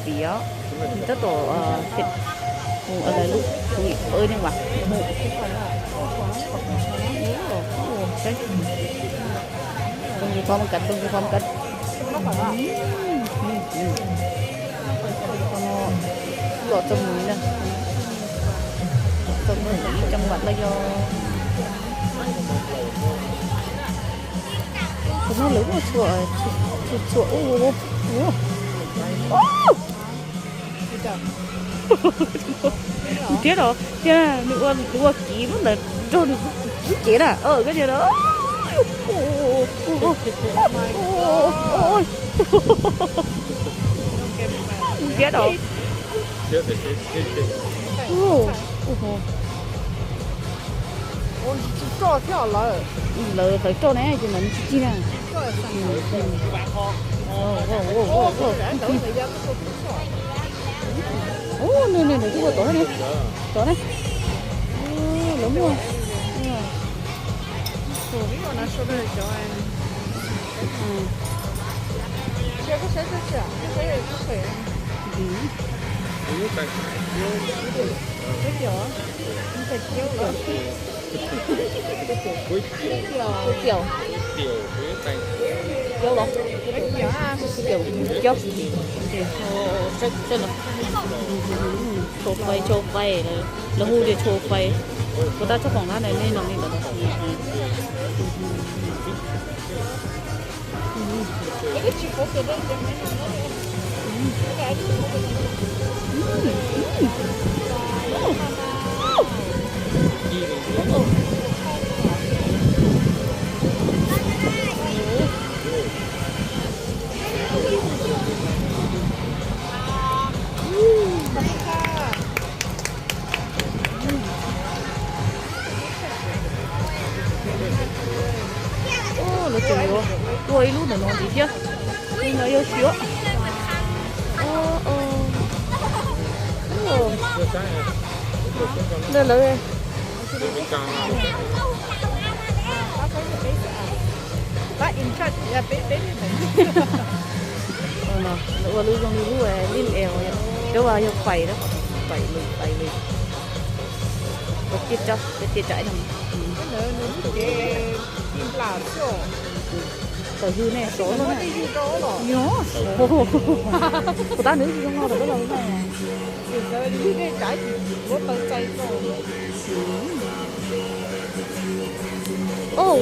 Piv, nws tab tom, lub, tus, tus, neeg vas hu, saib, too yus qhov mus kav, too yus qhov mus kav. Los txog mus na, txog mus ib cov vas los yog, tus no lawv muaj txhua, txhua, txhua, ua, ua, ua. Thiab los thiab nws ua, nws ua kiv lub ntawd nrog nws lub cev na, koj niam na. Thiab los, lawv tawv roj ne, ces ntawd nws tsis cig na. Ub, nws, nws, nws twb ua tod ne, tod ne. Lawv muaj. Cauv los, cauv, tsho fais, tsho fais, lawv hu tias tsho fais. Kuv tab txhob pom qab na, nej no li ntawd. Lawv tseem yuav ua ib lub ntawm no ntxiv thiab. Li no yog siab. Lawv, lawv ua lub zoo li lub lij es, cov uas yog fais, fais lws, fais lws. Tiaj tsam, tiaj tsam no. Tawm hws ne, sov no. Yog, kuv tab nws zoo no rau los ne. Oh.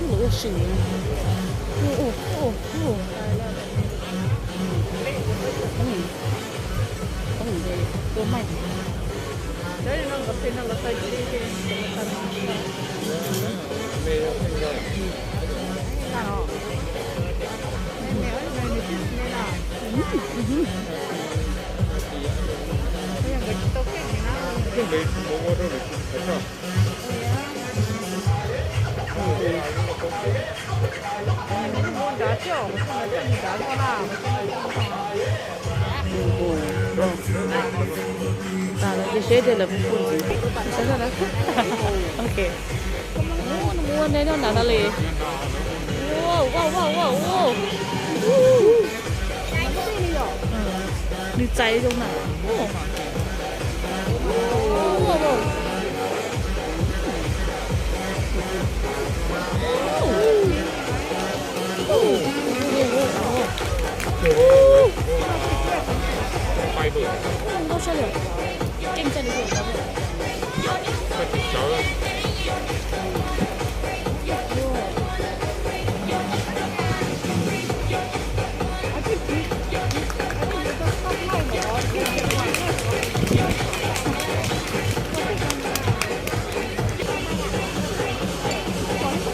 Ua si. Tua maij. Ces seb tias lawv puas ntxiv. Ok. Nws ua ne no na li. Wow, wow, wow, wow. Nws txais zoo na.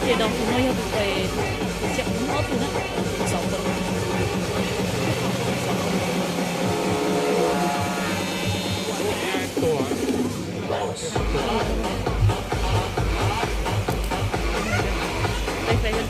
Ces dos tus no yog tus pem, tus xya ob tug na, xov tus. Tais fais yog